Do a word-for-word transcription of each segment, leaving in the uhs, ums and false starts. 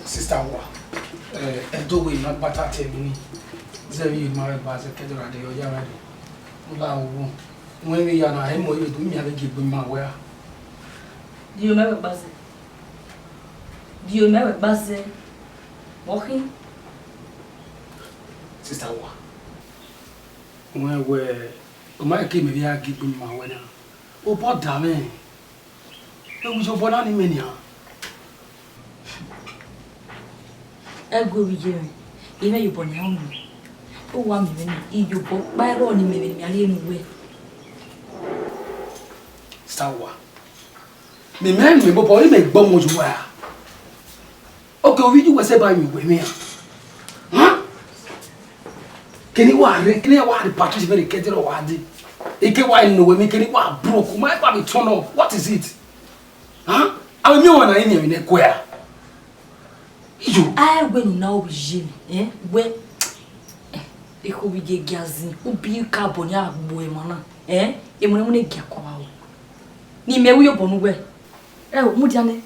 Sister wa, eh, ẹdẹ wẹ ne a gba ta tie emwi ni, zẹ vbe ma vbe gba zẹ kẹdẹ ra de ọ ya mwẹ de. Mo la wo, wẹ vbe ya na, ẹ mọ ye do mi a vbe gie egbe ma wẹ a. Di o mẹ vbe gba zẹ. Di o mẹ vbe gba zẹ. Ọ khin. Sister wa, wẹ wẹ, ọ ma ke mẹ vbe a gie egbe ma wẹ na. Obọ da mwẹ. Ewuji obọ na ni mẹ nian. Ẹguẹ vbe iye mwẹ, imẹ yobọ nian unu. U wa miẹn mwẹ na, iyobọ ọkpa ẹrọ ni mẹ vbe ne a rhie ne uwẹ. Sister wa, mẹ mẹ mẹ bọbọ, imẹ gbọmọ ye uwa. Okay, ovbi iye uwẹ sẹ ba yin uwẹ mwẹ a? Huh? Kene wa re, kene wa re Patrice vbe kẹdẹ wa de. Eke wa no we mi kene wa broke. My family turn up. What is it? Huh? Ave mi wa na ini mi ne kwe a. Yo. Ai we nu na obi je mi, eh? We, eh, eko bi ge giazin, ubi ka bo ni agbo ema na, eh? Emo ne mu ne gia kwa wa. Ni mẹ wi obọ nu we. Eh, mu dia ne.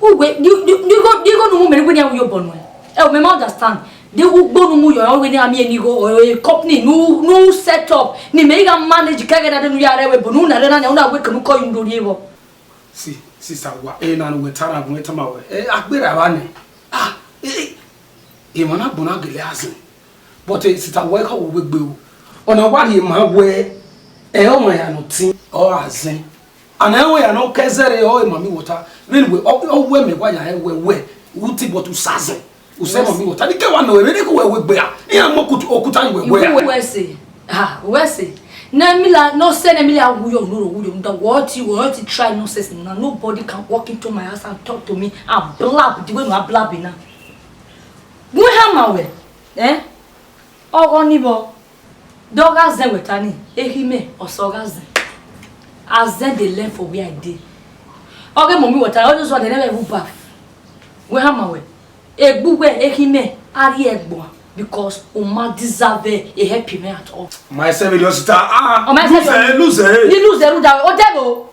Uwẹ, di, di, di igho, di igho ne u mu mẹ ne uwẹ ne a ru ye obọ nuẹn. Ẹ, mẹ ma understand. De ugbo ne u mu yọ, ọ wẹ ne a miẹn ne igho, ọ, e company ne u, ne u set up, ne imẹ i gha manage kẹghẹ na de ne u ya rre ẹvbo ebo, ne u na rre na nia, u na wẹ ke ne u kọ yi unu do rrie vbọ. Si, sister wa, ena ne uwẹ ta na gun tama wẹ. Ẹ, a gberra evba nẹ. Ah, eh, eh, emwa na gbọn na gele azẹn. But, eh, sister wa, I ka wo wẹ gbe o. Ọna wa rhie ma wẹ, ẹ, ọmwa ya nọ tin, ọ azẹn. And ẹ wẹ ya nọ kẹ zẹrẹ ọ ma mi wọta. Vbene wẹ, ọ, ọ wẹ mẹ wa ya ẹ wẹ, wẹ, u ti but u sa azẹn. U sẹ ma mi wọta. Ni kẹ wa nọ, vbene kẹ wẹ wẹ gbe a. Iran mọ okuta, okuta yi wẹ wẹ a. Ibu wẹ sẹ. Ah, wẹ sẹ. Ne mi la, no sẹ ne mi la wu yo, no wu yo, no da, what you, what you try nonsense na. Nobody can walk into my house and talk to me and blab the way you are blabbing now. Gu hama wẹ, eh? Ọghọ ni vbọ, de ọ gha zẹn wẹ ta ni, ekhi mẹ, ọ sẹ ọ gha zẹn. Azẹn dey learn for where I dey. Ọ ghe mọ mi wẹ ta, ọ just wa de nẹ vbe vbe baff. Wẹ hama wẹ, egbe uwẹ, ekhi mẹ, a rhie ẹgbua, because u ma deserve a help mẹ at all. Ma ẹsẹ vbe rriọ sita, ah, ọ ma ẹsẹ lose, lose. Ni lose rhunmwuda wẹ, ọ dẹ vbo?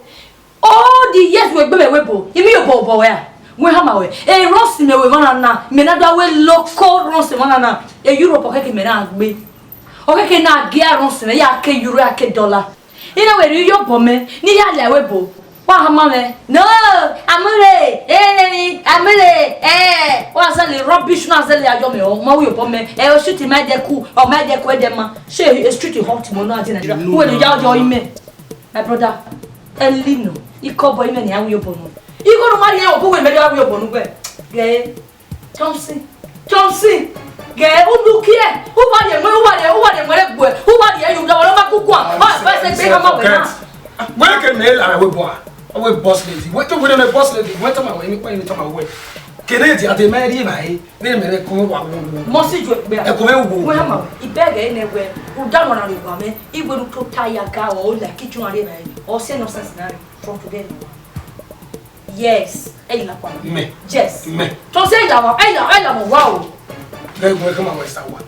All the years wẹ gbe mẹ wẹ bo, I miẹn obọ obọ wẹ a, wẹ hama wẹ. E runs mẹ wẹ emwa na na, mẹ na do wẹ local runs emwa na na. E Europe ọ khẹke mẹ na gbe. Ọ khẹke na gie runs mẹ, ya ke euro, ya ke dollar. I na wẹ rhie obọ mẹ, ne I ya la wẹ bo. Wa hama mẹ. No, amure, eh, amure, eh. Wa zẹlẹ rubbish, na zẹlẹ ayọ mẹ, ọ ma wi obọ mẹ. E o shoot ma de ku, ọ ma de ku e de ma. Shey e street hot mo no a di Nigeria. Wẹ ne ya ọjọ imẹ. My brother, Elino, ikọbọ imẹ ne a wi obọ nu. Igho ne u ma rhie obọ uwẹ mẹ rhie a wi obọ nu wẹ. Ghe, Thompson, Thompson, ghe, u nu kie, u wa rhie mẹ, u wa rhie, u wa rhie mẹ re gbe, u wa rhie yu da wa ma ku kua, ọ fa se gbe ka ma wẹ na. Wẹ ke mẹ la wẹ bọ a, wẹ boss lady, wẹ ke wẹ mẹ boss lady, wẹ tama wẹ, mi pa mi tama wẹ. Kene dia de mẹ rhie ba e. Vbene mẹ rẹn ẹko mwẹ wa wo wo. Mọ si ju ekpe a. Ẹko mwẹ wo. Wẹ hama, I bẹghe nẹ wẹ, u da nọ na rre owa mwẹ, I wẹ ne u tota ya ga ọ, ọ like ijuan rre evbare, ọ sẹ nonsense na rre, from today no. Yes, ẹ i la kua. Mẹ. Yes. Mẹ. Tọ sẹ ẹ i la wa, ẹ i la, ẹ i la mọ wa o. Ghẹ gu ẹko ma wẹ sa wa.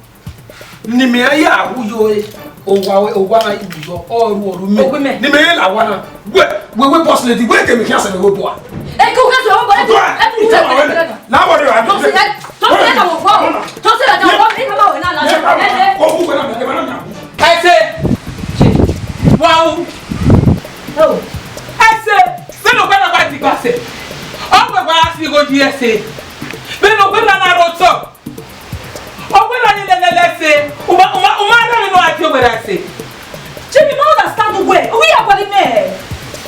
Ne imẹ ya ru yo e, owa, owa na i ru yo, ọ ru, ọ ru mẹ. Ogun mẹ. Ne imẹ ya la wa na. Wẹ, wẹ, wẹ, boss lady, wẹ kẹ mẹ khian sẹ mẹ wẹ bua. Ẹ kẹ u khian sẹ wẹ bua, ẹ kẹ, ẹ kẹ u khian sẹ wẹ bua. Na wọrẹ wa. Tọ sẹ, tọ sẹ na wọ, tọ sẹ na wọ, ẹ kẹ ma wẹ na na. Ẹ, ẹ. O ku wẹ na, ẹ ma na na. Ẹse. Wa u. Ẹse. Vbene ọ gba na gba digba sẹ. Ọ wẹ wa si igho yi ẹse. Vbene ọ gba na na ro otọ. Ọ wẹ na ni lẹlẹlẹ ẹse, u ma, u ma, u ma rẹn emwi ne ọ ra tie owẹ ra ẹse. Jimmy, ma understand uwẹ, uwẹ ya gualọ imẹ.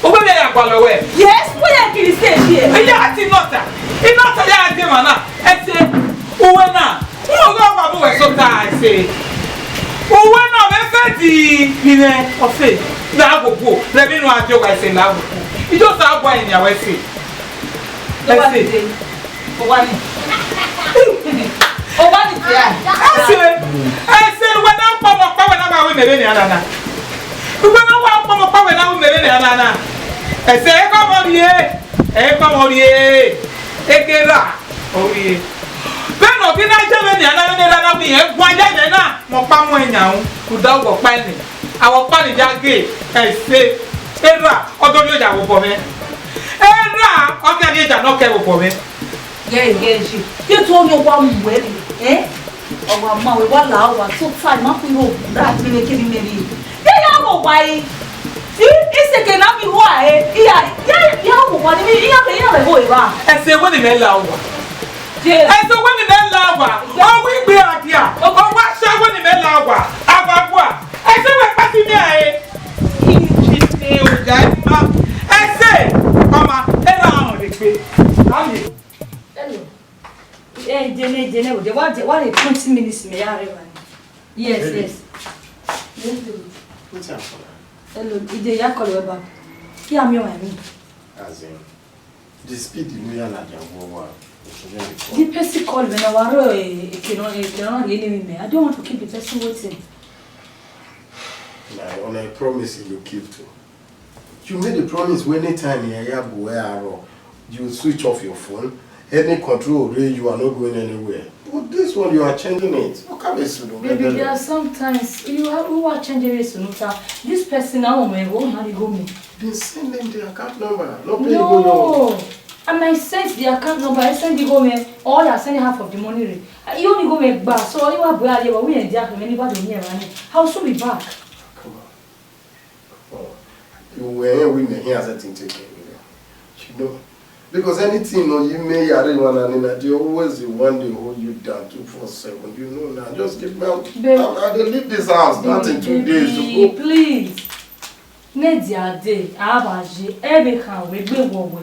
Uwẹ ya gualọ wẹ? Yes, uwẹ ya kiri se ẹse. Iya ti nọta, inọta ya die emwa na, ẹse, uwẹ na, uwẹ ọghe ọmwa mu wẹ sota ẹse. Uwẹ na, ọ vbe fẹ di ni mwẹ ọse, la ghogho, rẹ emwi ne ọ ra tie owẹ ẹse la ghogho. Ijo sa gua enian wẹ ẹse. Ẹse. Owa ni. Owa ni tia. Ẹse. Ẹse, uwẹ na kpọmọ kpa wẹ na ma ru mẹ vbenian na na. Uwẹ na wa kpọmọ kpa wẹ na ru mẹ vbenian na na. Ẹse, ẹ kọ mọ rhie. Ẹ kọ mọ rhie. Eke ra. Ọ rhie. Vbene ọ ghi na je vbenian na, vbene erha na wi, ẹ guan ya vbe na. Mẹ ọkpa mu ẹn yan, rhunmwuda uwẹ ọkpa ẹnẹ. Avbe ọkpa ni ya ghe, ẹse. Erha, ọ do rhie oya vbe obọ mwẹ. Erha, ọ ghi rhie oya ne ọ kẹ vbe obọ mwẹ. Ghe, ghe, je. Ye tu ọghe owa mu wẹ rre, eh? Ọ wa ma wẹ, wa la, ọ wa tota, ima ku igho da kevbe kevbe imẹ rrie. Ye ya ghọ owa ẹre. I, iseke na mi rua ẹre. I ya, ya, ya ghọ owa ni, I ya, I ya vbe gho evba. Ẹse wẹ ne imẹ la owa. Je. Ẹse wẹ ne imẹ la owa. Ọ wẹ igbe a dia. Ọ wa sẹ wẹ ne imẹ la owa. A wa gua. Ẹse wẹ kpasi mẹ ẹre. Iji ne oga ima. Ẹse, mama, ẹ na họn egbe. Ami. Hello. Eh, Jene, Jene, we dey, what, what dey twenty minutes me ya arrive. Yes, baby. Yes. Wetin happen? Hello, Ije, ya call you back. Ki ami wa mi. As in, the speed you know ya na dia wo wa. The person call me now, wa ro, eh, eh, cannot, eh, cannot really me. I don't want to keep the person waiting. Na, on a promise you keep to. You made a promise when anytime you hear boy arọ, you switch off your phone. Any control rẹ, you are not going anywhere. But this one, you are changing it. What kind of sunu? Baby, there are sometimes you have, you are changing it, Sunuta. This person now, my own, how you go me? They send them the account number. No pay you go. No. And I sent the account number, I sent it go me. All I send half of the money. You only go me back. So you are boy, you are we and Jack, anybody near money. How soon be back? Come on. Oh, you were here with me. He has a thing to take care of you. You know, because anything, no, you may are one and there always the one they hold you down two four seven. You know now. Just give me. Babe, I, I dey leave this house. Not in two days. Baby, please. Ne dia de, a ba je, ebe khan we gbe wo we.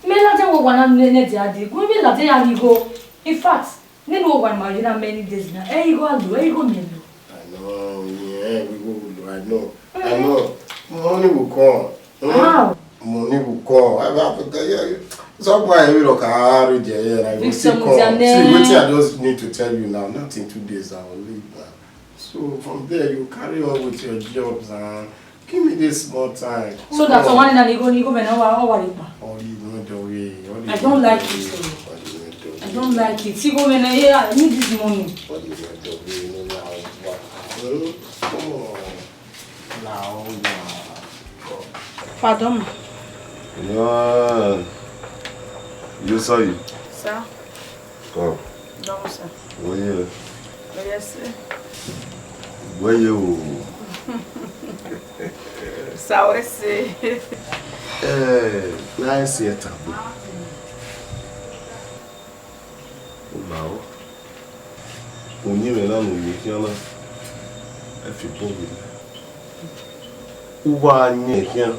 Me la de wo wa na ne, ne dia de. Gu me la de ya ni go. In fact, nene owa ma ye na many days na. Ẹ i gho a lo, ẹ i gho miẹn lo. I know, yeah, we go lo, I know. I know. Money will come. Hmm? How? Money will come. I have to tell you. Somebody will look at you there, and I will still come. See, wetin I just need to tell you now. Not in two days, I will leave now. So from there, you carry on with your jobs and give me this small time. So that's one na ni go ni go me na wa wa pa. I don't like it. I don't like it. See, go me na, yeah, I need this money. Pardon. Yeah. You saw you. Sir. Come. Dọmọ, sir. Wẹ ye? Wẹ ye, sir. Wẹ ye o. Sir, wẹ sẹ. Eh, na ẹ si ẹta gbe. U ma o. Uyinmwẹ na ne u ye khian na, ẹ fi obọ werriẹ. U wa yẹn khian,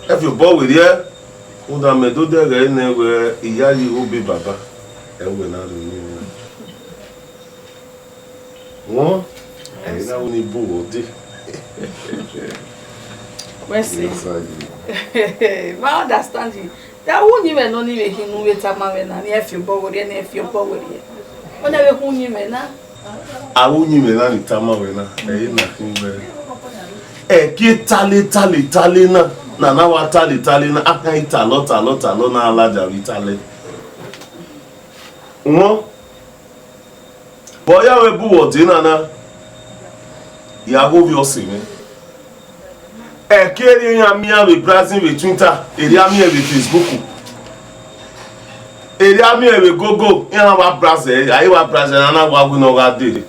ẹ fi obọ werriẹ. Rhunmwuda mẹ do dẹghe nẹ wẹ, I ya ye igho be baba, ẹ wẹ na rhie uyinmwẹ na. Wọn, ẹ i na ru ni bu wẹ ọdẹ. Wẹ sẹ. Yes, I do. Ma understand you. Te a ru uyinmwẹ nọ ni vbe khin ne u vbe tama mwẹ na, ne ẹ fi obọ werriẹ, ne ẹ fi obọ werriẹ. Ọ na vbe khu uyinmwẹ na. A ru uyinmwẹ na ni tama wẹ na, ẹ i na khin wẹ. Ẹ gie tale, tale, tale na, na na wa tale, tale na, a kan i talọ, talọ, talọ na ladian vbe tale. Wọn, vbe ọ ya vbe bu wẹ ọdẹ na na, ya gho ovbi ọse mwẹ. Ẹki erriọ iran miẹn vbe browsing vbe Twitter, erriọ a miẹn vbe Facebook, erriọ a miẹn vbe Google, iran wa browse, a i wa browse na na wa wẹ ne ọ gha dee.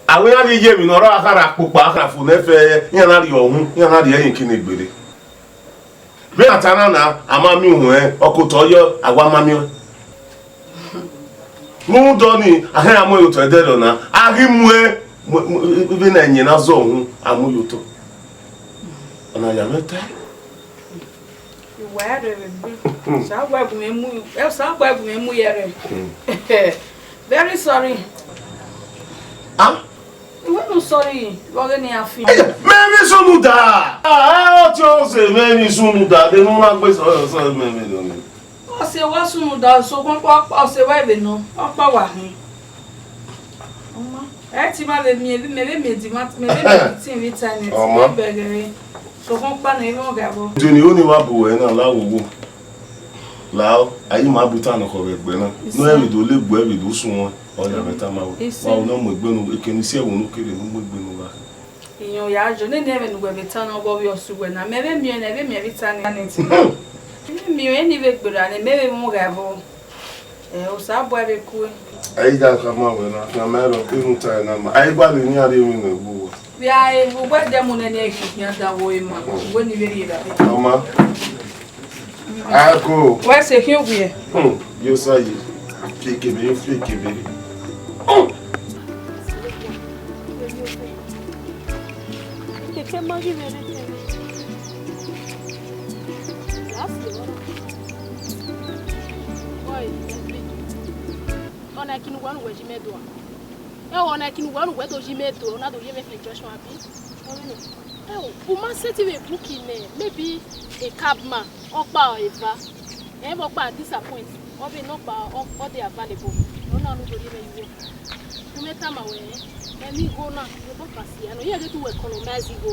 Avbe iran rhie iye emwi ne ọ rre akhara kpokpo, akhara fo ne ẹfe, iran na rhie ọhun, iran na rhie ẹrinmwi ne egbe rre. Vbe iran ta na na, a ma miẹn uhunmwu, ọkotọ yọ, a wa ma miẹn. Rhunmwuda ọnii, a hẹn a mu ẹre otọ ẹdẹrriọ na, a ghi mu ẹre, mu, mu, vbene ẹyẹn na zọ uhunmwu, a mu ye otọ. Ọna ya mwẹ tae. Uwa ẹre vbe egbe. Osanobua gu mwẹ mu, Osanobua gu mwẹ mu ye ẹre. Very sorry. Ah? Wẹ nu sorry, vbe ọghe ne iran fi. Mẹ emwi sunu da. Ah, ọtiọnse, mẹ emwi sunu da. De ne u na gbe sọ, sọ, mẹ, mẹ, mẹ. Ọse wa sunu da, sokpan ọkpa, ọse wa vbe nọ, ọkpa wa hin. Ọma, ẹ ti ma vbe miẹn, mẹ vbe miẹn di ma, mẹ vbe miẹn di tin vbe ta nẹ, ti vbe bẹghe re. Sokpan ọkpa nẹ, ẹ i mwẹ ọghe abọ. Deni oni wa bu wẹ na, la wowo. Lao, a i ma bu ta nọ khọ vbe egbe na. Ne ọ vbe do le egbe, vbe do suẹn, ọ ya mwẹ tama wẹ. Wa u nọ mu egbe nu, ekene isi ẹvbo ne u kere ne u mu egbe nu gha. Iyẹn ya jọ, nene ẹmwẹ ne uwẹ vbe ta na, ọghe ọ vbe ọse uwẹ na. Mẹ vbe miẹn nẹ, vbe miẹn vbe ta nẹ. Emwi ne I vbe gberra ne mẹ vbe mu gha ẹvbo, eh, Osa bu ẹre kue. Ẹ i da khama wẹ na, khama ẹrọ, irun ta ẹre na ma. A i gba vbe eni a rhie emwi nọ wu wẹ. Vbe a vbe ugbẹdẹ mu nene ẹre khian da wo ima, wẹ ne I vbe rhie ra. Ọ ma. A ko. Wẹ se khian wiẹ. Hmm, yo sa ye. Fi ekebe, yo fi ekebe. Hmm. Kẹkẹ ma ghi vbe rre kẹrẹ. Last year, boy, every day. Ọna ẹki ne uwẹ ọnii uwẹ yi mẹ do a? Ẹ, ọna ẹki ne uwẹ ọnii uwẹ do yi mẹ do, ọ na do ye mwẹ fi Joshua abi? Ẹ, u ma sẹtin vbe book nẹ, maybe a cab man, ọkpa eva. Ẹ, vbe ọkpa disappoint, ọ vbe nọkpa ọ, ọ dey available. Ọ na ne u do rhie mwẹ ye uwu. U mẹ tama wẹ, ẹ, emwi igho na, rhie obọ kan si ẹre nọ, iran ghi te wẹ economize igho.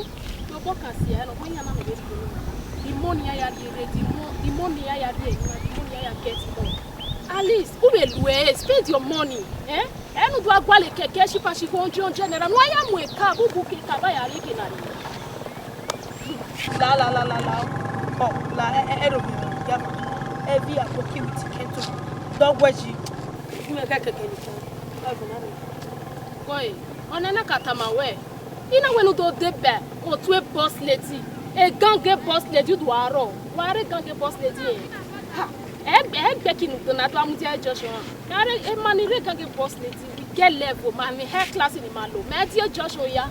Rhie obọ kan si ẹre nọ, wẹ iran na mẹ vbe rhie igho na. The money iran ya rhie rre, the mo-, the money iran ya rhie na, the money iran ya get more. At least, u vbe lu ẹre, spend your money, eh? Ẹ ne u do a gualọ kẹkẹ shipa shi hundred, hundred naira, ne u ya mu eka, bu book eka, ba ya rhie eke na rre. La, la, la, la, la. Ọ, la, ẹ, ẹ, ẹ, ro mi, ya ma. Ẹ vbe aboki with kento. Dọ wẹ yi. Imẹ kẹkẹ kẹ ni kan. Ẹ vbe na rre. Boy, ọna na ka tama wẹ, I na wẹ ne u do deba otu boss lady, egange boss lady u do aro, wa rre egange boss lady ẹre. Ha, ẹgbẹ, ẹgbẹ ki ne u do na do a mudia Joshua. Ka rre, emwa ni rre egange boss lady, we get level, ma mwẹ high class ni ma lo, mẹ die Joshua ya.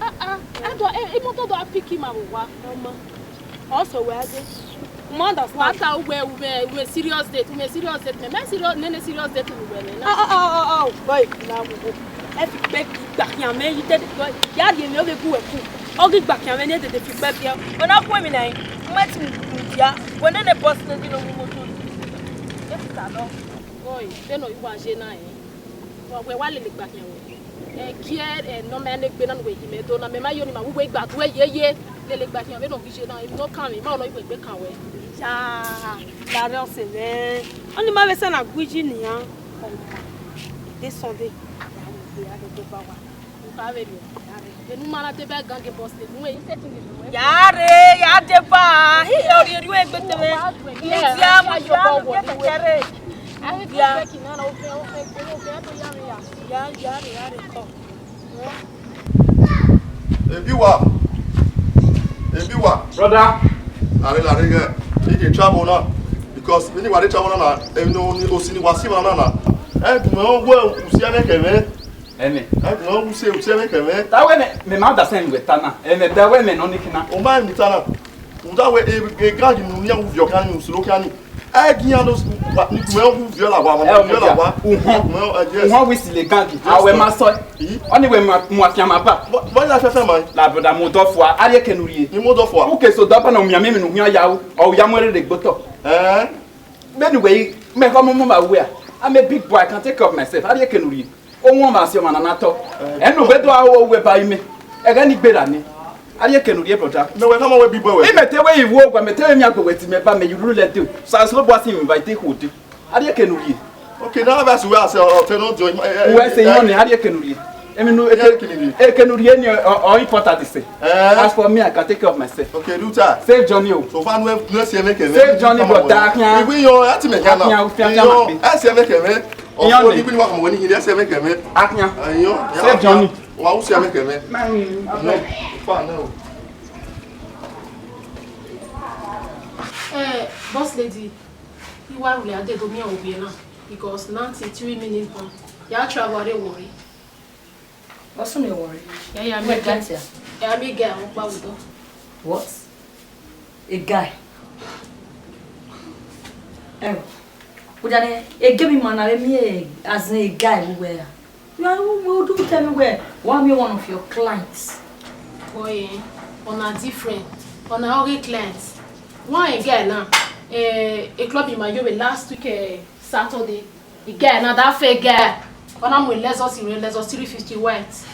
Ah, ah, I do, eh, imoto do a pick ima vbe owa, ọma. Also, wẹ a dee. U ma understand. Wa ta uwẹ, uwẹ, uwẹ serious date, uwẹ serious date, mẹ, mẹ serious, nene serious date uwẹ mẹ na. Ah, ah, ah, ah, ah, boy, na wo wo. Ẹ fi kpẹ ghi gba khian mwẹ yi dede, boy. Ya rhie emwi ọghe gu wẹ ku. Ọ ghi gba khian mwẹ ne dede fi kpẹ biẹ. Wẹ na ku emwi na, u ma ti mu dia. Wẹ nene boss lady no mu moto. Ẹ fi ta nọ. Boy, vbene ọ wa ye na, eh. Wa, wẹ wa lele gba khian wẹ. Ẹ gie, ẹ, nọ mẹ ne egbe na ne uwẹ yi mẹ do na, mẹ ma yo ni ma wu wẹ igba do ẹ yeye. Lele gba khian vbene ọ ghi ye na, emwi ne ọ kan mwẹ, ma nọ iwẹ egbe kan wẹ. Ya, la rre ọse mwẹ. Ọni ma vbe sẹ na gu yi nian. Ọma, de Sunday, ya mu egbe, ya vbe deba wa. U kha vbe rrie. Ya rre. Vbene u ma na deba egange boss lady, u wẹ i sẹtin ghi wẹ. Ya rre, ya deba. Hi, ọ rhie erriọ egbe te mwẹ. Mu dia, mu dia, mu dia kẹkẹ rre. Mu dia. Ya, ya rre, ya rre, kọ. Ebi wa. Ebi wa. Brother. Lare, lare ghẹ. I ke travel na. Because vbene wa de travel na na, emwi ne osi ni wa si emwa na na. Ẹ gu mwẹ ọghe usi ẹmwẹ kẹ mwẹ. Ẹmwẹ. Ẹ gu mwẹ ọghe usi, usi ẹmwẹ kẹ mwẹ. Ta wẹ mẹ, mẹ ma understand wẹ ta na. Ẹmwẹ, ta wẹ mẹ nọ ni kina. O ma emwi ta na. Rhunmwuda wẹ, e, e, egangi ne u nia, u viọ khian ni, u silo khian ni. Ẹ gi iran do, ni gu mwẹ ọghe u viọ la wa, mama, u viọ la wa. Uhọn. Ẹ, yes. Uhọn wẹ i silo egangi. Yes, sir. A wẹ ma sọ. Yi. Ọni wẹ mu, mu afianma ba. Bọ, bọ ya fiafia ma. La brother, mu odọ fua, a rhie eke ne u rhie. I mu odọ fua. U ke so odọ ba na, u miẹn emwi ne u khian ya ru, ọ ya mu ẹre rre gbe otọ. Ẹn. Vbene uwẹ i, mẹ khọ ọmọ ma uwẹ a. I'm a big boy, I can take care of myself. A rhie eke ne u rhie. Owan ma si ọmwa na na tọ. Ẹn. Ẹ ne uwẹ do aro uwẹ ba imẹ. Ẹghẹ ni gberra nẹ. A rhie eke ne u rhie, brother. Mẹ wẹ khama wẹ big boy wẹ. Imẹ te wẹ i vwo owa, mẹ te wẹ miẹn agbọn wẹ te imẹ ba mẹ ye urhulẹ dee. Sa Osanobua si mwẹ ba i te khuo dee. A rhie eke ne u rhie. Okay, now that's where I say, oh, tell no joy. Uwẹ sẹ iyọn nẹ, a rhie eke ne u rhie. Emwi ne u, eke, eke ne u rhie ni, ọ, ọ important sẹ. Eh? As for me, I can take care of myself. Okay, do that. Safe journey o. So far, no, no, see, make it. Safe journey, brother. Akhian. Iwe yo, ẹ ti mẹ kana. Akhian, u fiafia ma kpe. Ẹ si ẹmwẹ kẹ mwẹ. Iyọn ọfọ ni. Ni bi ni wa kọ mọ ni, ẹ si ẹmwẹ kẹ mwẹ. Akhian. Iyọn. Safe journey. Wa u si ẹmwẹ kẹ mwẹ. Iyọn. Fa na o. Eh, boss lady, I wa rhulẹ a dee do miẹn ovbi na, because now till three minutes now. Ya travel, I dey worry. What's on your worry? Yeah, yeah, me guy. Yeah, me guy, I won't bow with. What? A guy? Oh. But then, a gay man, I mean, as a guy, where? You are, you do tell me where? Why me one of your clients? Boy, eh, on a different, on a only clients. One a guy now, eh, a club in my last week, eh, Saturday. A guy now, that fake guy. When I'm with Lexus, in Lexus three fifty white.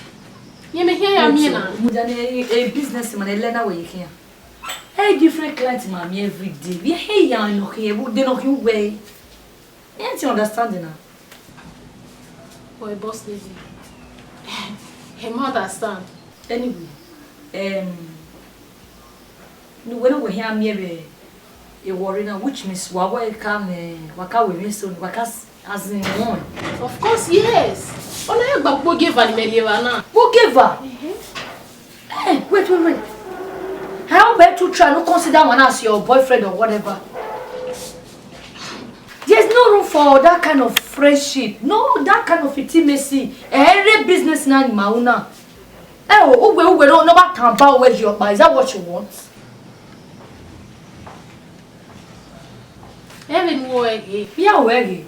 You may hear me now. But then, a, a businessman, a learner where you can. Hey, different clients, mommy, every day. We hey, you know, here, they know you way. Ain't you understanding now? Boy, boss lady. He ma understand. Anyway, um, no, we no go here, me, eh, Ewọ rre na, which means wa wẹ ka mẹ, wa ka wẹ emwi eso, wa ka s-, as in one. Of course, yes. Ọna ya gba gbogbo ogieva ne imẹ rri evba na. Ogieva? Eh, wait, wait, wait. I hope you two try no consider one as your boyfriend or whatever. There's no room for that kind of friendship. No, that kind of intimacy. Every business na ni ma una. Eh, oh, uwe, uwe, no, no, ba tan ba uwe di ọkpa. Is that what you want? Ẹmwẹ ne uwẹ ghe. Vbe a wẹ ghe?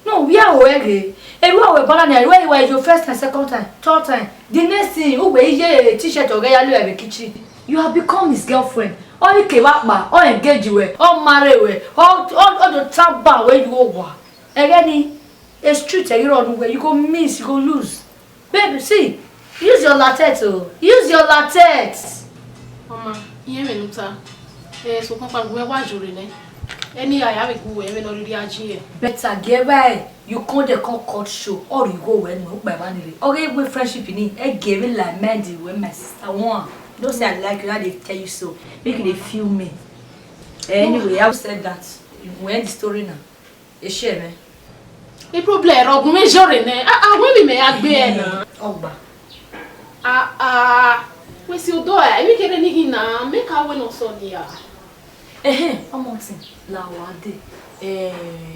No, vbe a wẹ ghe? Erriọ wẹ bana nia, wẹ, wẹ your first time, second time, third time. The next thing, uwe iye t-shirt ọghẹ ya lo vbe kitchen. You have become his girlfriend. Ọ i kevbe akpa, ọ engage wẹ, ọ marry wẹ, ọ, ọ, ọ do taba wẹ ye owa. Ẹghẹ ni, a street ẹghe rrọọ ne uwẹ, you go miss, you go lose. Babe, see, use your latet o. Use your latet. Mama, iye mwẹ ne u ta. Eh, sokpan kpa gu mwẹ wa jọ rre nẹ. Ẹni ya ya vbe gu wẹ, ẹmwẹ ne ọ rhirhi a jin yẹ. Better gie vbe you come dey come cut show. Ọ rhie igho wẹ nuẹn, ukpa evba ni rre. Ọ ghe wẹ friendship ni, ẹ gie vbe like mind wẹ, my sister one. No say I like you, I dey tell you so. Make you dey feel me. Anyway, I said that. We end the story now. Eshie mwẹ. I problem rọ gun mwẹ jọ rre nẹ. Ah, ah, wẹ vbe mẹ ya gbe ẹ na. Ọgba. Ah, ah, wẹ si odọ ẹ, emwi kherhe ni ghi na, mẹ ka wẹ ne ọ sọ nia. Ehe, ọmọ tin, la wa de. Eh,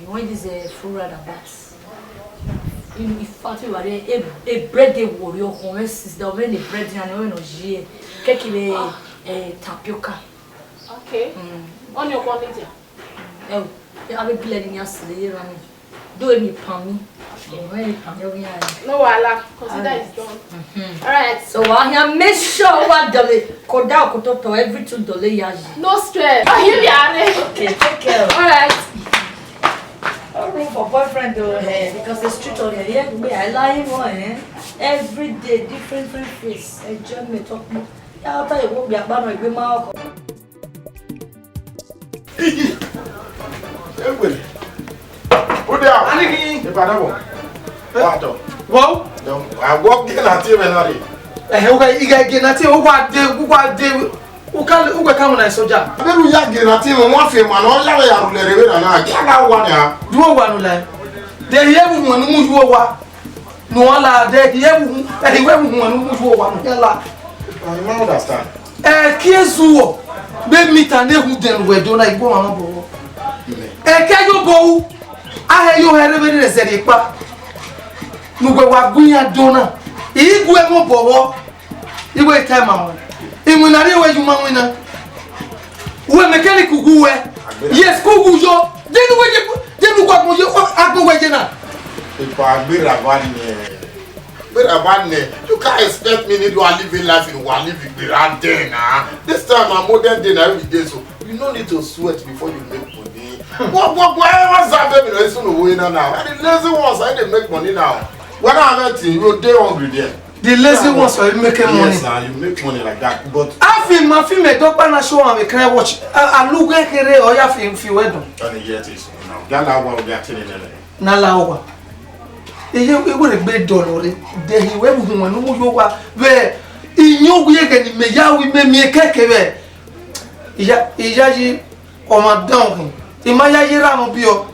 when this, eh, full roundabout. In, in fact, we were there, a, a bread dey worry your home, sister, when the bread and when no ye. Keke be, eh, tapioca. Okay. Mm. Ọni ọkọ ni dia. Ẹ o, avbe glad ni a sẹ ye rani. Do emi pan mi. Ọmọ ẹ pan mi ọghe iran. No wahala, consider it done. All right. So wa hia make sure wa dọle, koda okototo, everything dọle ya yi. No stress. Oh, here we are. Okay, take care. All right. No room for boyfriend though, eh, because the street on here, yeah, me, I lie him on, eh. Every day, different, different face. Enjoyment, talk more. Ya, ọta, you won't be a man, you be my uncle. Ewele. Udia. Anigi. Ipadabo. Wato. Wo? Yo, I walk in at him and I. Eh, uga, iga, iga, na ti, uga de, uga de, uka, uga ka na soja. Abẹru ya gena ti wọn fi ma na, ọ ya vbe ya rhulẹ rre vbe na na, ya gha wa nia. Ju owa nu la. De ye bu wọn nu mu ju owa. Nu a la de ye bu, eh, iwe bu wọn nu mu ju owa nu ya la. I don't understand. Ẹ kie zuọ, be mita ne hu dẹn wẹ do na igbo ma bọ. Ẹ ke yo bo u, a he yo he re vbe re zẹrriẹ ekpa. Nu wẹ wa gu iran do na, i gu ẹmwẹ obọ vbọ. Iwe ta ma wọn. Iwinna rrie wẹ ye u ma winna. Uwẹ mechanic ughu wẹ. Yes, ku ughu yo. Denu wẹ ye, denu gua agbọn ye, agbọn wẹ ye na. Ipa agbera ba nẹ. Agbera ba nẹ. You can't expect me need to live a life in one live agbera day now. This time na modern day na every day, so you no need to sweat before you make money. What, what, what, what's that baby? No, it's no way now, now. And the lazy ones, how they make money now? When I met you, you dey hungry there. The lazy ones are making money. Yes, now you make money like that, but I feel my film a doctor na show am a cry watch. I, I look like a ray or ya film fi wedo. And yet is now. That la wa we are telling them. Na la wa. Eye we would be dollar. De he we bu wọn nu yo wa. Ve, inyo we ke ni me ya we me mi keke ve. Iya, iya yi. Ọmwa dan ọkhin, I ma ya ye erha mwẹ ọbiọ.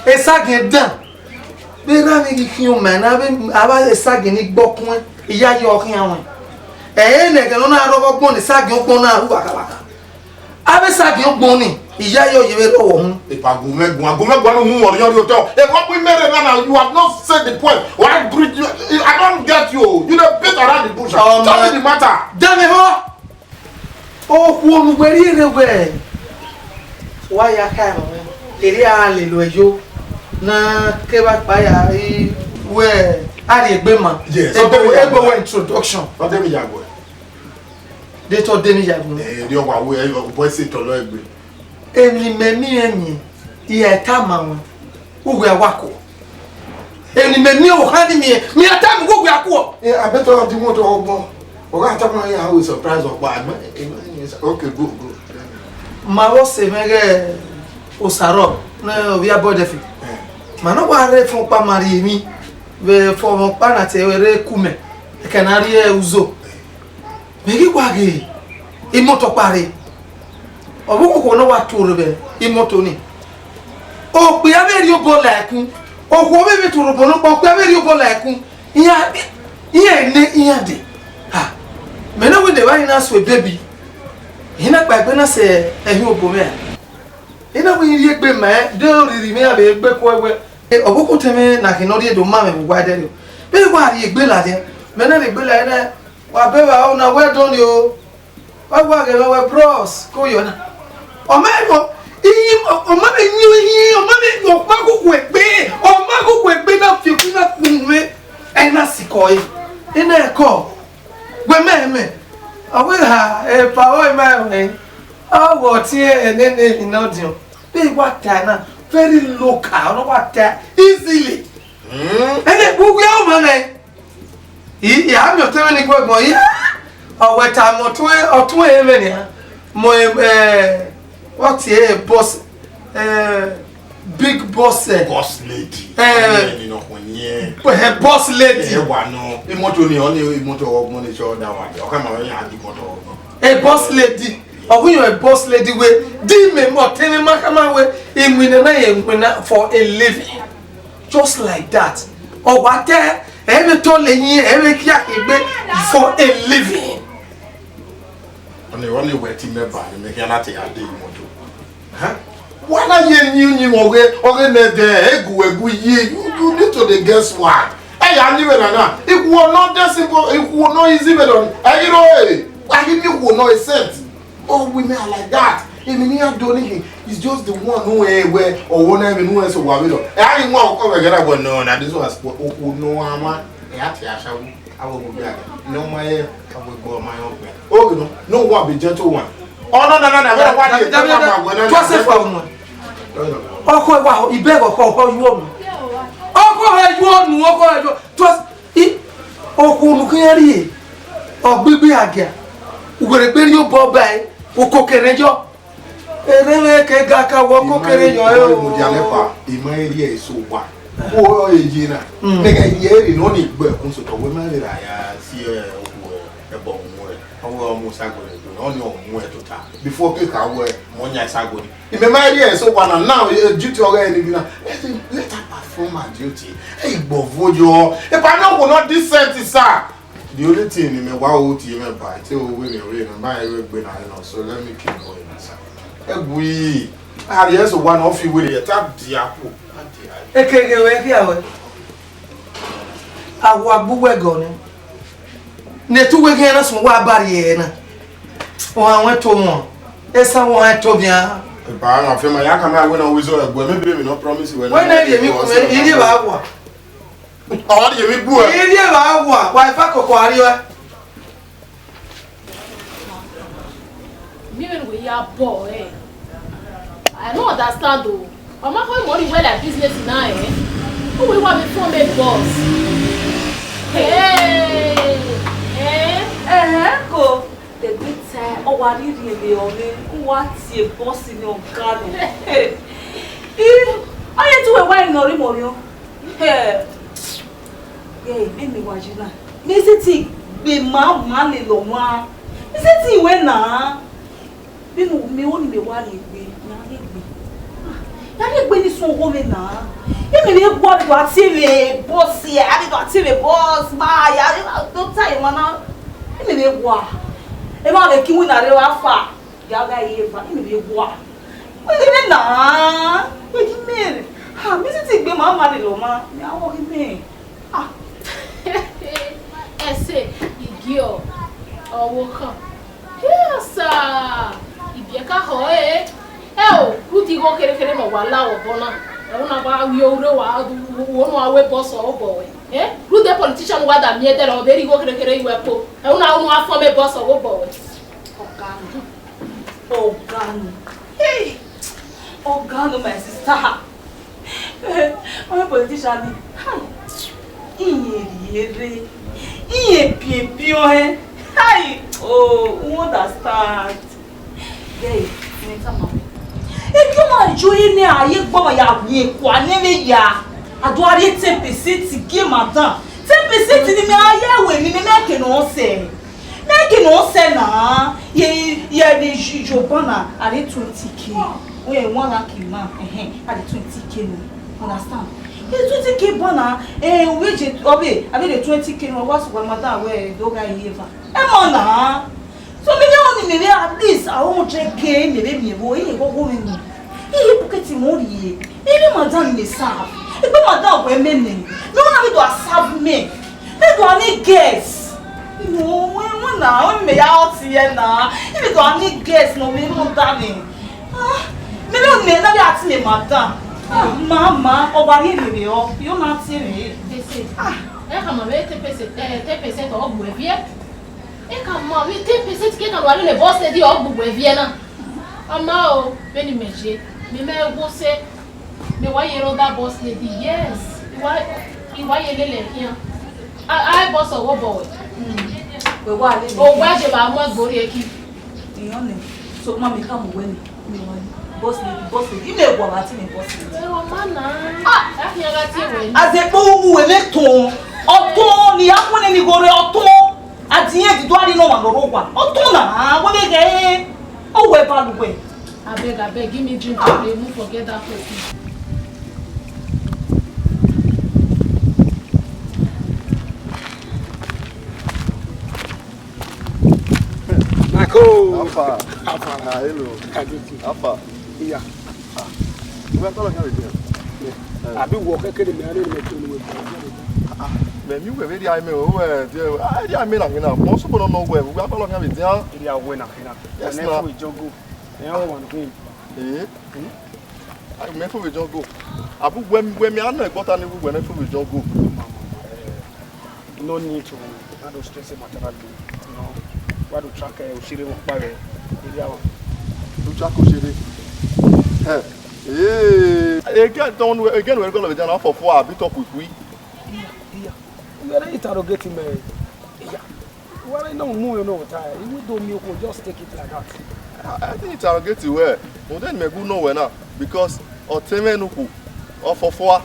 Esagiẹn dan. Vbe erha mwẹ ghi khian ma na, avbe, avbe esagiẹn ni gbe ọkuẹn, I ya ye ọ khian ruẹn. Ẹ i re ne ẹghẹ ne ọ na rre ọghe ọgbọn ne esagiẹn ọgbọn na ru vbakhavakhava. Avbe esagiẹn ọgbọn ni, I ya ye ọ ye vbe rrọọ uhunmwu. Epa gu mwẹ guan, gu mwẹ guan ne uhunmwu ọrriọrriọ otọ. Epa ọkpa imẹ rre na na, you have not said the point. Why bridge you? I don't get you. You dey beat around the bush. Tell me the matter. Dame ho. Okhuo ne uwẹ rhie rre wẹẹ, wa ya kha ẹmwẹ mwẹ, erriọ a lele uẹ yo, ne a kevbe akpa ya i wẹẹ a rhie egbe ma. Yes. Egbe wẹ introduction. Ọ de vbe ya guẹ. De te ọ de ne I ya guẹ. Eh, erriọ wa wẹẹ, eh, obọ ẹse tọlọ egbe. Emwi ne imẹ miẹn miẹn, I ya tama ruẹn. Uwẹ a wa kuọ. Emwi ne imẹ miẹn, ohan ni miẹn, mẹ a tama uwẹ uwẹ a kuọ. Eh, I bet ọ di wọn to ọgbọn. Ọ gha tama ya, I will surprise ọkpa. Agbọn, eh, eh, okay, go, go. Ma vbe ọse mwẹ ghe Osaro, ne ovbi Abọdẹfe. Eh. Ma ne ọ wa rre fọn ọkpa ma rhie emwi, vbe fọn ọkpa na te rre ku mẹ, ẹkẹ ne a rrie uzo. Mẹ ghi wa ghe imọto ọkpa rre. Ọ vbe okhuo ne ọ wa tuorre vbe imoto ni. Okpia vbe rhie obọ la ẹkun. Okhuo vbe vbe tuorre obọ nọkpa, okpia vbe rhie obọ la ẹkun. Iran, iran ne iran dee. Ha, mẹ na wẹ ne evba hin na so ebebi. Hin na kpaegbe na sẹ ẹhin obọ mwẹ ra. Ena wẹ I rhie egbe ma ẹn, de oriri mwẹ a vbe gbe kuẹ wẹ. Ọvbokhan otẹn mwẹ na khin ne ọ rhie do ma mwẹ vbe uwa ẹdẹrriọ. Vbe wa rhie egbe ladian, mẹ na rhie egbe ladian, wa bẹ vbe aro na, well done o. Wa wa ghe mwẹ wẹ bros, ko yọ na. Ọ ma rọ, iyin, ọ ma vbe yin iyin, ọ ma vbe yin ọkpa ghogho egbe, ọ ma ghogho egbe na fi ekun na kpunu mwẹ, ẹ na sikọ ẹre. Ena ẹkọ, wẹ mẹ mẹ, ọ wẹ ha, epa ọ ma rẹ. Ọ vbe ọtiẹn ẹnene emwi ne ọ diọn. Vbe wa ta na, very local, ọ wa ta easily. Ẹnẹ, uwu ọmọ nẹ. I, I a miẹn ọtẹn mwẹ ni gu ẹgbọn, I, ọ wẹ ta mẹ ọtẹn, ọtẹn ẹmwẹ nian. Mọ, eh, what, eh, boss, eh, big boss, eh. Boss lady. Eh. Ẹni nọ khuẹn yẹn. Eh, boss lady. Ẹ wa nọ. Imoto ni, ọ ni imoto ọgbọn ni sọ da wa. Ọ ka ma ya di imoto ọgbọn. A boss lady. Ọ wẹ a boss lady wẹ, di mẹ mọ ọtẹn mwẹ ma khama wẹ, I winna na, I winna for a living. Just like that. Ọ wa ta, ẹ vbe tọ lẹ yin, ẹ vbe khian egbe for a living. Ọni, ọni wẹ ti mẹ ba, mẹ khian na te ya de imoto. Huh? Wa na ye yin yin ọghe, ọghe nẹ dẹ, egu egu ye, you, you need to dey guess why. Ẹ ya ni vbe na na, ikhuo nọ de simple, ikhuo nọ easy vbe dọ, ẹ ghi ro e, wa ghi miẹn ikhuo nọ a cent. Oh, women are like that. Emwi ne iran do ni khin, it's just the one who ẹ wẹ, ọwọ na emwi ne uwẹ so wa vbe dọ. Ẹ a ghi wan ọkọ vbe gẹra wẹ, no, na this one, okhuo nọ a ma, ẹ a te ashawo. Avbe ogbia ne ọ ma ye, avbe egbe ọ ma ye ọkpẹ. Oghe nọ, no one be gentle one. Ọ nọ na na na, wẹ wa di egbe wa ma wẹ na. Trust fa ọmọ. Ọkọ wa, ibẹ ọkọ, ọkọ yuọ nu. Ọkọ ẹ yuọ nu, ọkọ ẹ yuọ. Trust, i, ọkọ nu kẹ ri. Ọgbigbi agia. Uwere gbe ri obọ ba e, oko kere yọ. Ere vbe ke ga ka wọ ko kere yọ e o. Mudia nẹkpa, I ma rhie eso wa. Wo e ye na. Mm. Mẹ ghẹ rhie ere nọ ni gbe ẹkun sotọ, wẹ ma vbe ra ya si, eh, okhuo, eh, ẹbọ mu ẹ. Ọ wẹ ọ mu sagbọn ẹgbẹ, ọ ni ọ mu ẹ tota. Before ke ka wẹ, mọ yan sagbọn. I mẹ ma rhie eso wa na, now, eh, duty ọghe ni bi na. Let him, let her perform her duty. Ẹ i gbọ vo yọ. If I no go not decent, sir. The only thing ni mẹ wa ru tie mwẹ ba, te o wẹ ne ọ vbe nọ, ma rẹn vbe gbe na nọ, so let me keep going, sir. Ẹ gui, a rhie eso wa ne ọ fi were yẹ, ta dia kpo, ta dia. Ekeghe wẹ khian wẹ, a wa gbe uwẹ gọ nẹ. Ne te uwẹ khian na sunu wa ba rhie na. Ohan wẹ to wọn, esa wọn to bian. Ba na fi ma ya ka ma wẹ na wi zo ẹgbẹ, maybe we no promise wẹ. Wẹ na ye mi ku, i rhie vbe awa. Ọ rhie emwi gbu ẹ. I rhie vbe awa, wa ifa koko arriọ ẹ. Mi vbe ne uwẹ ya bọ ẹ. I don't understand o. Ọ ma kho mọ rhie uwẹ like business na ẹ. Uwẹ wa vbe form a boss. Hey! Eh? Ẹhẹn, ko. Egbe tae, ọ wa rhirhi vbe ọmwẹ, u wa tie boss ni ọga nọ. I, ọ ye te uwẹ wa nọ rre mọ rriọ. Hẹ, ghẹ mẹ ne wa yi na. Mẹ sẹtin gbe ma ma lele ọmwa. Mẹ sẹtin wẹ na. Vbene mẹ ho ni mẹ wa rhie egbe, mẹ a rhie egbe. Ah, ya rhie egbe ni suẹn ogho mwẹ na. Imẹ vbe gua do a tie vbe boss, a vbe do a tie vbe boss, ma ya do ta emwa na. Imẹ vbe gua. Emwa vbe ke iwinna rre vbe afa. Ya gha ye eva, imẹ vbe gua. Wẹ ghi mẹ na, wẹ ghi mẹ. Ha, mẹ sẹtin gbe ma ma lele ọmwa, mẹ a wọ ghi mẹ. Ah. Ẹse, igiọ, ọvbokhan. Yes, sir. Ibiẹka họ ẹre. Ẹ o, rhunmwuda igho kherhe kherhe ne ọ wa la vbe obọ na. Ẹvbo na wa vbe orre wa, wo ne uwa wẹ boss ọghe obọ wẹ. Eh? Rhunmwuda politician wa da miẹn ẹdẹrẹ, ọ vbe rhie igho kherhe kherhe ye uwẹ kpo. Ẹvbo na, unu a form a boss ọghe obọ wẹ. Ọga nọ. Ọga nọ. Hey! Ọga nọ, my sister. Ọmọ politician ni, hai, iye rhie rre, iye pienpien ọnrẹn, hai, oh, u understand. Gẹe, ne tama. Ebi ọmọ yo ne a ye gbe ọmọ ya miẹn kua ne vbe ya. A do a rhie ten percent gie madam. Ten percent ni mẹ a ye ẹwe ni mẹ, mẹ ke nọ sẹ. Mẹ Kí ni ọ sẹ na? Ye, ye ni ju, ju ọban na, a de twenty K. Wẹ wan la ki ma, ẹhẹn, a de twenty K nọ. Understand? Ye twenty K ban na, eh, we je, ọbe, a de twenty K nọ, wa sẹ wa ma da wẹ, do ga ye va. Ẹ mọ na. So, mẹ vbe ọ ni mẹ vbe at least, a hundred K mẹ vbe miẹn vbo, ẹ ye ghọghọ mwẹ nọ. Ẹ ye pocket mọ rrie. Ẹ vbe madam ne serve. Egbe madam wẹ mẹ nẹ. No one be do serve me. Me do a need guest. No, wẹ, wẹ na, wẹ mẹ ya hot ye na. Ẹ vbe do a need guest nọ, mẹ mọ da nẹ. Ah, mẹ vbe mẹ na vbe ati mẹ madam. Ah, mama, ọ wa rhie rhie ọ. Yo na tie mẹ. They say, ah, ẹ ka ma vbe ten percent, eh, ten percent ọ gbe viẹ. Ẹ ka ma vbe ten percent ke ka wa lele boss lady ọ gbe viẹ na. Ama o, vbene imẹ ye, mẹ ma wo sẹ, mẹ wa ye rre ọda boss lady, yes, I wa, I wa ye lele khian. A, a boss ọghe obọ wẹ. Wẹ wa lele. O wa je ba mu ẹgbẹe orhiọn ẹki. Iran nẹ, so ma mẹ ka mu wẹ ni, mẹ wa ni. Boss lady, boss lady, imẹ wa ba ti mẹ boss lady. Ẹ wa ma na. Ah! A khian gha tie wẹ ni. Azekpo uwu wẹ mẹ tọn. Ọtọn ni a khuẹnnẹ ni gho rre ọtọn. Adiẹn didua rri nọ ọmwa ne ọ rre owa. Ọ tọn na, wẹ vbe ghẹ, ọ wẹ ba lẹ uwẹ. Abeg, abeg, give me drink to play, move forget that person. Michael! How far? How far? Ah, hello. How far? Yeah. Wẹ kọlọ khian vbe dia? Abi wọ kẹkẹ ne mẹ a rere mẹ to ne wẹ. Mẹ mi wẹ vbe dia mẹ o, wẹ dia, ah, dia mẹ na khin na. Mọ sọkpọ nọ wẹ, wẹ kọlọ khian vbe dia. Dia wẹ na khin na. Yes, na. Ẹ ọ wa nọ khin. Eh? Mẹ fo vbe John go. Abi wẹ, wẹ mẹ a nọ ẹgbọta ni wẹ ne fo vbe John go. No need to, I don't stress him at all. You know, why do track, eh, Oshere won't buy, eh, area one? Do track Oshere? Eh, eh, again, don't, again, we're gonna be down for four, a bit of quick. Yeah, yeah. You gotta interrogate him, eh. Yeah. Well, no, no, no, no, time. He will do me, okay, just take it like that. I, I think interrogate you well. But then, me good no well now, because ọtẹn mwẹ ne okhuo, ọ fọfọa.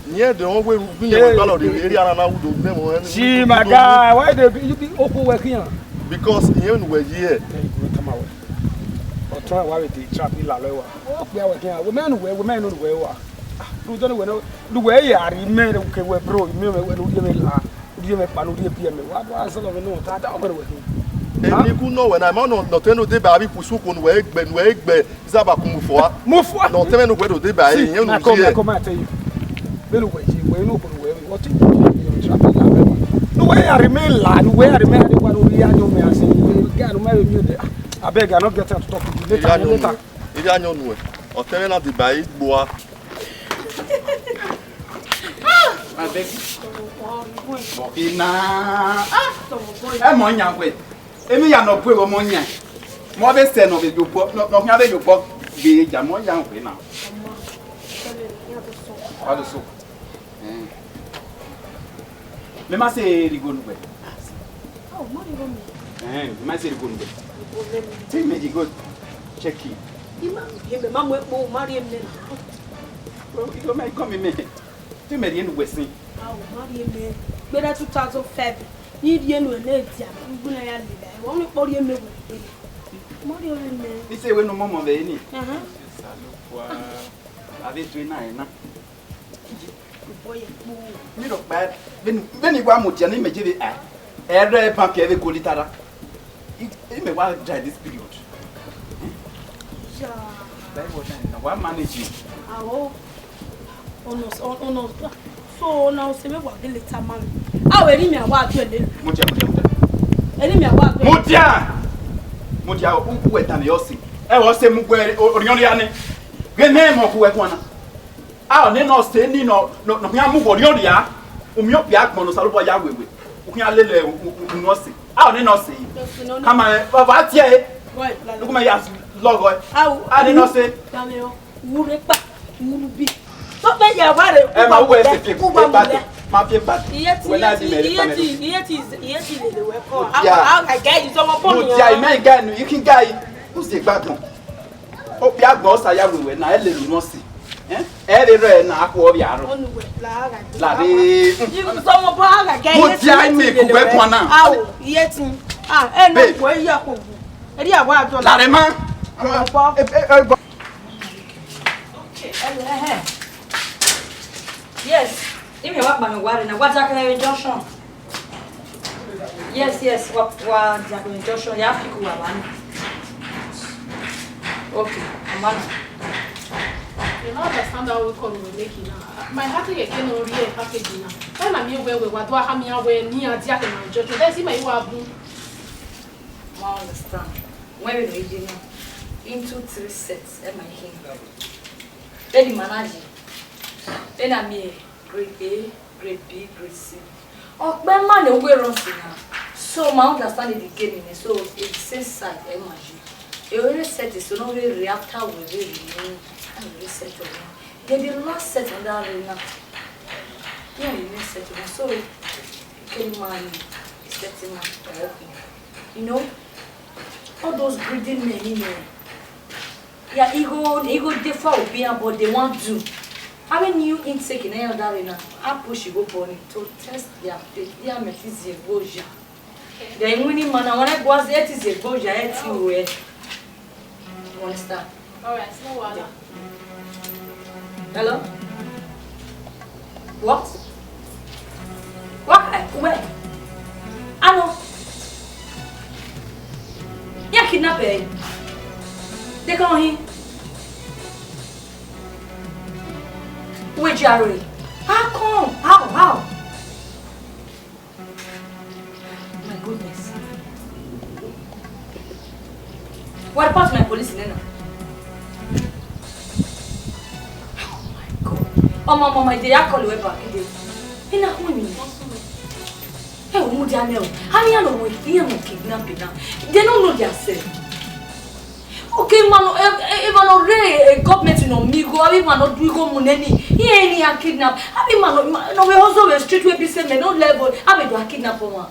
Yẹn de wọn wẹ, wẹ yẹn wẹ gbalọ de, area na na wu do nẹ mọ. See, my guy, why they be, you be okhuo wẹ khian? Because yẹn nu wẹ ye. Then you go come out. Ọtẹn wa we dey trap ni la lọ wa. O pe awẹ khian. Wẹ mẹ nu wẹ, wẹ mẹ nu wẹ wa. Lu do nu wẹ no. Lu wẹ ya ri mẹ ke wẹ bro, mẹ wẹ lu ye mẹ la. Udi mẹ kpa ne udi ebi mẹ. Wa do azọ mẹ no ta da mẹ wẹ. Eni ku nọ wẹ na, ma nọ, nọ te no de ba abi kusu ko nu wẹ egbe, nu wẹ egbe. Zaba ku mu fua. Mu fua. No, tell me no where to dey by. See, yẹn na come, come, I tell you. Vbene uwẹ ye, wẹ no ko wẹ, what you do, you trap in la. No where I remain la, no where I remain, I don't want to be, I don't me, I say, you can't marry me there. I beg, I not get time to talk to you. Later, later. If you are no, or tell me not the by it, boy. I beg. Ina. Ah, ẹ mọ yan wẹ. Emi ya nọ bu ẹvbo ọmọ yan. Mọ vbe sẹ nọ vbe yobọ, nọ, nọ khian vbe yobọ gbe ya mọ yan wẹ na. Wa do so. Eh. Me ma se righo nu wẹ. Eh, me ma se righo nu wẹ. Ti me righo check in. Ima, ima ma mu ekpo, ma rie mẹ. Bro, you don't mind coming me. Ti me rie nu wẹ sin. Awo, ma rie mẹ. Gbẹdẹ two thousand five. Ni rie nu ne dia, gbẹdẹ ya le da. Wọ ni kpọ rie mẹ wẹ. Ma rie mẹ. Ni se we nu mọmọ vbe ni. Aha. Sa lo kwa. Ave tu na na. Boy, mi rọ kpa, vbene, vbene I wa mudia ne imẹ je vbe a, ẹrẹ bank ẹvbe goli tara. I, imẹ wa die this period. Ya. That is what I, na wa manage you. Awo. Ono, ono, so na o se vbe wa gele tama mi. A wẹ eni mẹ a wa du ẹlẹ. Mudia, mudia, mudia. Eni mẹ a wa du. Mudia! Mudia, u, u wẹ dan ne ọ si. Ẹ, ọ se mu wẹ, o, orhiọn ria nẹ. Ghe mẹ mọ ku wẹ guan na. A, ọ nene ọse ni nọ, nọ, nọ khian mu vbe orhiọn ria, u miẹn okpia agbọn ne Osanobua ya wewe, u khian lele u, u, u, unu ọse. A, ọ nene ọse. Kama, eh, vava tie e. Lu ku mẹ ya lọghọ e. A, nene ọse. U rre kpa, u rre ubi. Tọkpẹ ya wa rre. Ẹ ma, u wẹ ẹse fi ebade, ma fi ebade. Iye ti, iye ti, iye ti, iye ti lele wẹ kọ. A, a, a ga yi zọmọ bọ ni. Mo dia imẹ ga nu, you can ga yi. U si egbe agbọn. Okpia agbọn Osa ya wewe na, ẹ lele unu ọse. Eh? Ẹ vbe rrọọ na, akhuọ vbe arọ. Lare. Mo dia ime ku wẹ guan na. Ao, iye ti. Ah, ẹ na Babe. Wo iya ko wu. Eri a wa dọ. Lare ma. Ọkpọ. Eh, eh, eh, bo- Okay, ẹhẹ. Yes, imi wa kpa mẹ wa rre na, wa dia kẹ junction. Yes, yes, wa, wa dia kẹ junction, ya pick wa wa ni. Okay, I'm on. You no understand how we call we make it now. My heart again no real package now. When I'm here, where we wa do a hamia where ni a dia kẹ na junction. That's my wa bun. Ma understand. When we read it now, into three sets, am I king? Then the manager, then I mean, grade A, grade B, grade C. Ọkpẹ ma ne uwe run si na. So ma understand the game in, so it's same side, am I? E o re set so no we re after we re re. And we set on. Then the last set on that arena. Yeah, you need set on. So, can man set him up. You know, all those greedy men in there. Yeah, ego, ego dey for obi, but they want to. How many new intake in any other arena? I push you go burn it to test their faith. Their method is go ja. Then winning man, I wanna go as it is go ja. You understand? All right, no wahala. Hello? What? What? Where? Ano? Yeah, kidnap her. They come here. Wait, Jerry. How come? How? How? My goodness. What about my police in there? Oh my God. Oh, my mama, they are calling her back. They, in a home. Hey, Umudianel. How many are we here? No kidnapping now. They don't know themselves. Okay, man, eh, eh, man, no re, eh, government no mi go, abi man no do go mu neni. He ain't here kidnap. Abi man no, man no we also we street we be say me no level. Abi do a kidnap for one.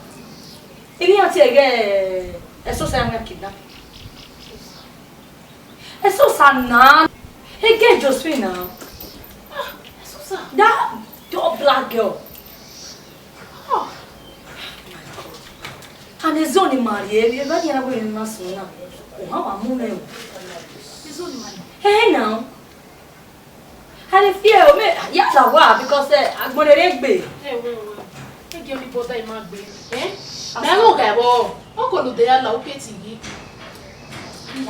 Ibi ati ege, eh, eso sa na kidnap. Eso sa na. Ege Josephine na. Ah, eso sa. That tall black girl. Oh. And his own marry, eh, you don't know where you must know. Oh, how am I? His own marry. Hey, now. And if you, me, yeah, la wa, because, eh, agbọn rẹ gbe. Hey, wait, wait. Hey, give me bother in my gbe. Eh? Me no ga bo. O ko lu de ya la, o ke ti yi.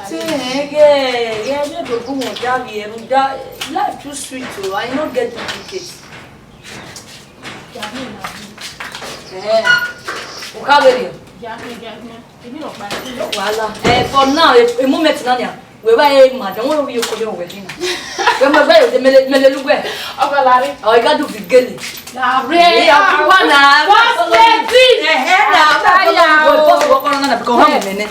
Te, eh, yeah, yeah, me do go on, that we, eh, that life too sweet, oh. I not get duplicate. Eh, o ka vbe rhie? No wahala. Eh, for now, a, a moment na nia. We wa e ma, de won wi ko yo we na. We mo we de mele, mele lu we. Ọ ga la re. Ọ ga du vigeli. La re. Eh, a wa na. What's the thing? Eh, eh, na. Aya o. Boss, we ko na na, because how many?